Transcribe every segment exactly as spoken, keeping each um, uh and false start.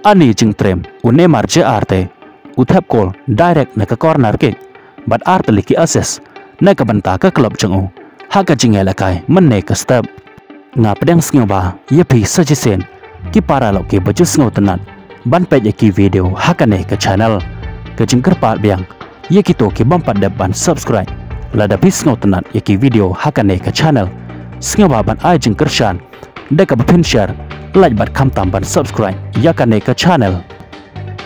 Ani jingtrem u Neymar Jr te u thep kol direct na ka corner kick bad ar tylli ki assist na ka bynta ka club jong u ha ka jingïalehkai mynne ka step. Nga pdiang sngewbha ïa phi sa shisien ki paralok ki ba ju sngewtynnat ban peit ïa ki video ha kane ka channel. Ka jingkyrpad biang ïa kito ki bym pat dep ban subscribe. Lada phi sngewtynnat ïa ki video ha kane ka channel, sngewbha ban ai jingkyrshan da kaba phin share, like bad khamtam ban subscribe ïa kane ka channel.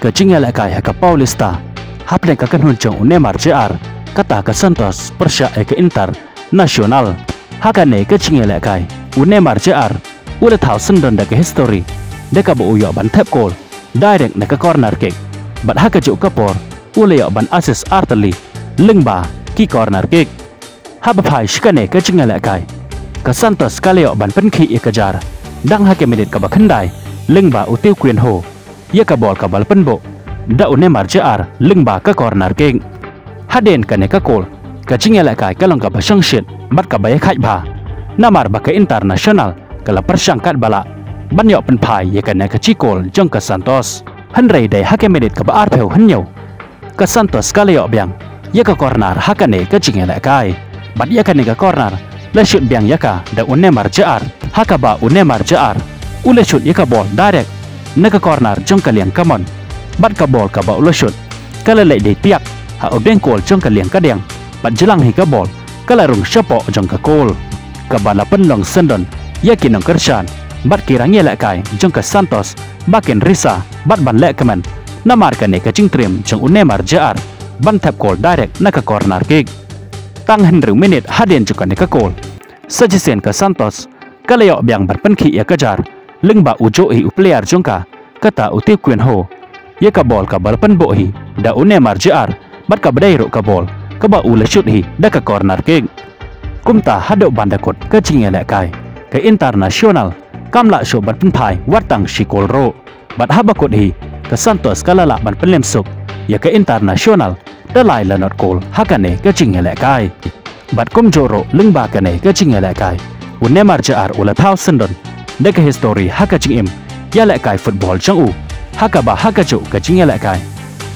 Ka jingïalehkai ha ka Paulista hapdeng ka kynhun jong u Neymar Jr, kata ka Santos pyrshah ïa ka Internacional. Ha kane ka jingïalehkai u Neymar Jr u la thaw syndon da ka history da kaba u ïoh ban thep kol direct na ka corner kick bad ha kajuh ka por u la ïoh ban assist ar tylli lyngba ki corner kick. Haba phai sha kane ka jingïalehkai, ka Santos ka la ïoh ban pynkhih ïa ka jar dang ha ka minit kaba khyndai lyngba u Teuquinho ho ïa ka bol kaba la pynbuh da u Neymar Jr lyngba ka corner kick. Hadien kane ka kol, ka jingïalehkai ka long kaba shongshit bad kaba ïakhaid bha, namar ba ka Internacional ka la pyrshang katba lah ban ïoh pynphai ïa kane ka jingkol jong ka Santos. Hynrei dei ha ka minit kaba arphew hynñiew, ka Santos ka la ïoh biang ïa ka corner ha kane ka jingïalehkai. Bad ïa kane ka corner la shoot biang ïa ka da u Neymar Jr, ha kaba u Neymar Jr u la shoot ïa ka bol direct na ka corner jong ka liang kamon. Bad ka bol kaba u la shoot ka la leit dei tiak ha u dieng kol jong ka liang kadiang, bad jlang hi ka bol ka la rung shapoh jong ka kol, kaba la pynlong syndon ïa ki nongkyrshan bad ki rangïalehkai jong ka Santos ba kin risa bad ban leh kmen namar kane ka jingtrem jong u Neymar Jr ban thep kol direct na ka corner kick. Tang hynriew minit hadien jong kane ka kol, sa shisien ka Santos ka la ïoh biang ban pynkhih ïa ka jar lyngba u juh hi u player jong ka, kata u Teuquinho, ïa ka bol kaba la pynbuh hi da u Neymar Jr bad kaba dei ruh ka bol kaba u la shoot hi da ka corner kick. Kumta haduh ban da kut ka jingïalehkai, ka Internacional kam lah shuh ban pynphai wat tang shi kol ruh. Bad haba kut hi, ka Santos ka la lah ban pynlem suk ïa ka Internacional da lai la not kol ha kane ka jingïalehkai. Bad kumjuh ruh lyngba kane ka jingïalehkai, u Neymar Jr u la thaw syndon da ka history ha ka jingim ïalehkai football jong u, ha kaba ha kajuh ka jingïalehkai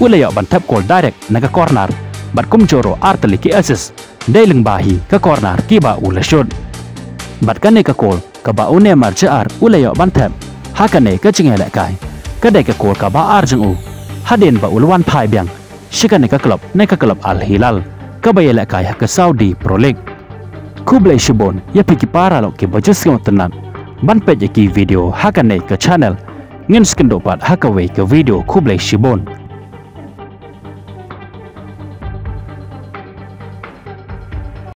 u la ïoh ban thep kol direct na ka corner, bad kumjuh ruh ar tylli ki assist dei lyngba hi ka corner kiba u la shoot. Bad kane ka kol kaba u Neymar Jr u la ïoh ban thep ha kane ka jingïalehkai, ka dei ka kol kaba ar jong u hadien ba u la wan phai biang sha kane ka club na ka club Al Hilal kaba ïalehkai ha ka Saudi Pro League. Khublei shibun ïa phi ki paralok kiba ju sngewtynnat ban peit ïa ki video ha kane ka channel. Ngin sa ïakynduh pat ha kawei ka video, khublei shibun.